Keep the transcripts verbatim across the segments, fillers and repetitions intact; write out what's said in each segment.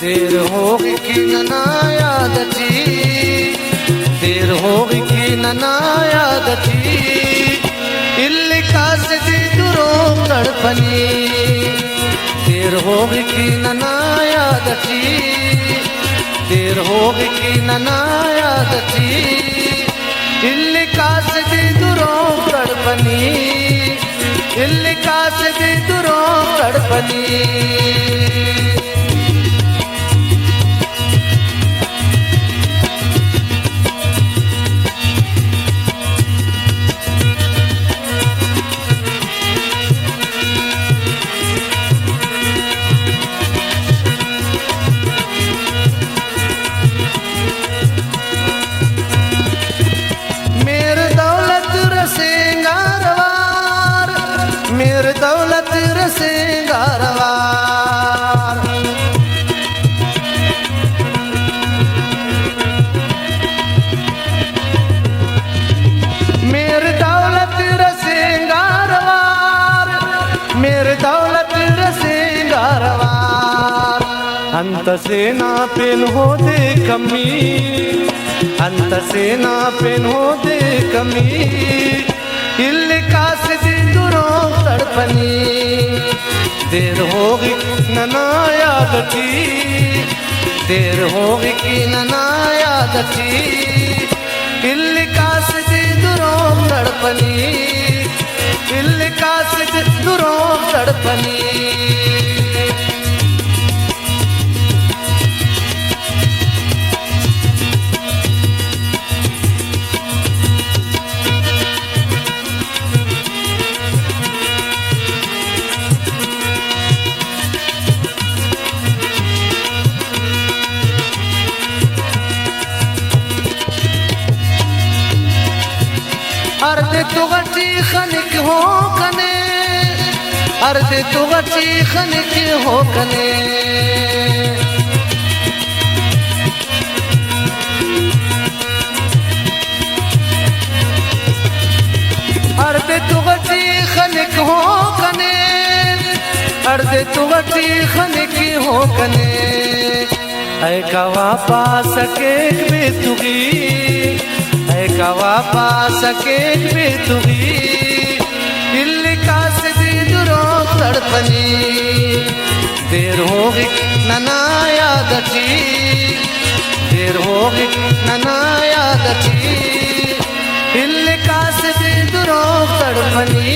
دیر ہوغی کہ ننا یاد اٹی، دیر ہوغی کہ ننا یاد اٹی، الکاسہ دے دروغ تڑپنی۔ دیر ہوغی کہ ننا یاد اٹی، دیر ہوغی کہ ننا یاد اٹی، الکاسہ دے دروغ تڑپنی۔ الکاسہ دے دروغ تڑپنی۔ میر دولت رسینگار وار، میر دولت رسینگار وار۔ میر دولت رسینگار وار، میر دولت رسینگار وار۔ انت سے نا پین ہودے کمی، انت سے نا پین ہودے کمی، الکاسہ دے دروغ تڑپنی۔ دیر ہوغک ننا یاد اٹی، دیر ہوغک ننا یاد اٹی، الکاسہ دے دروغ تڑپنی۔ الکاسہ دے دروغ تڑپنی۔ ہر دے تو غٹی خنک ہو کنے، ہر دے تو غٹی خنک ہو کنے۔ ہر دے تو غٹی خنک ہو کنے، ہر دے تو غٹی خنک ہو کنے۔ اے کوا پاسہ کیک بے تغی، اے کوا پاسہ کیک بے تغی، الکاسہ دے دروغ تڑپنی۔ دیر ہوغک ننا یاد اٹی، دیر ہوغک ننا یاد اٹی، الکاسہ دے دروغ تڑپنی،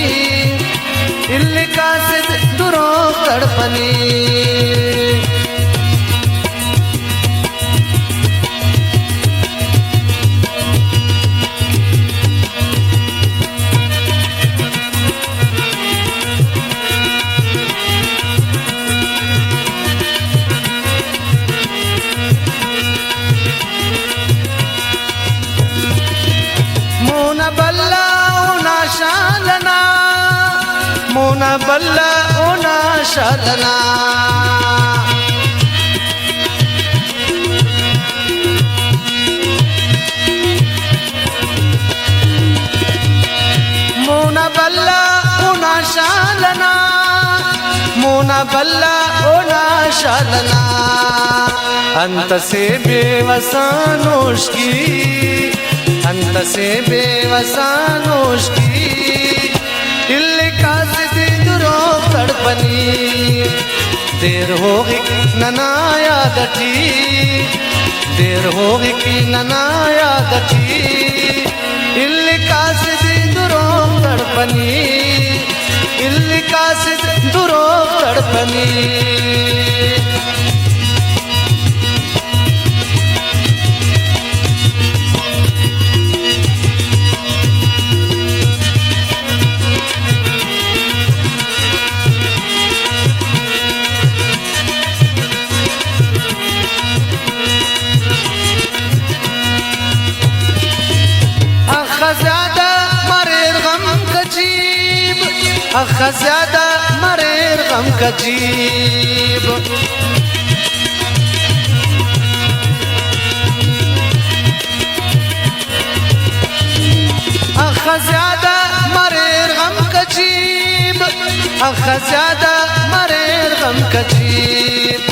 الکاسہ دے دروغ تڑپنی۔ مونا بھلا اونا شال ئنا، مونا بھلا اونا شال ئنا۔ مونا بھلا اونا شال ئنا، مونا بھلا اونا شال ئنا۔ انت سے بے وسان اوشکی، انت سے بے وسان اوشکی، الکاسہ دے دروغ تڑپنی۔ دیر ہوغک ننا یاد اٹی، دیر ہوغک ننا یاد اٹی، الکاسہ دے دروغ تڑپنی، الکاسہ دے دروغ تڑپنی۔ اخہ زیادہ مریر غم کجیب، اخہ زیادہ مریر غم کجیب۔ اخہ زیادہ مریر غم کجیب، اخہ زیادہ مریر غم کجیب۔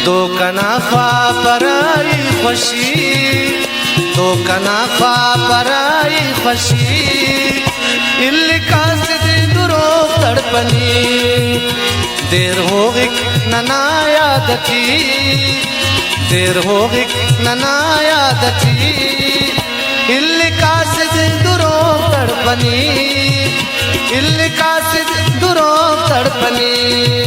دو کنا خواہ پرائی خوشی، دو کنا خواہ پرائی خوشی، الکا سد دروغ تڑپنی۔ دیر ہوغک ننا یاد اٹی، دیر ہوغک ننا یاد اٹی، الکا سد دروغ تڑپنی، الکا سد دروغ تڑپنی۔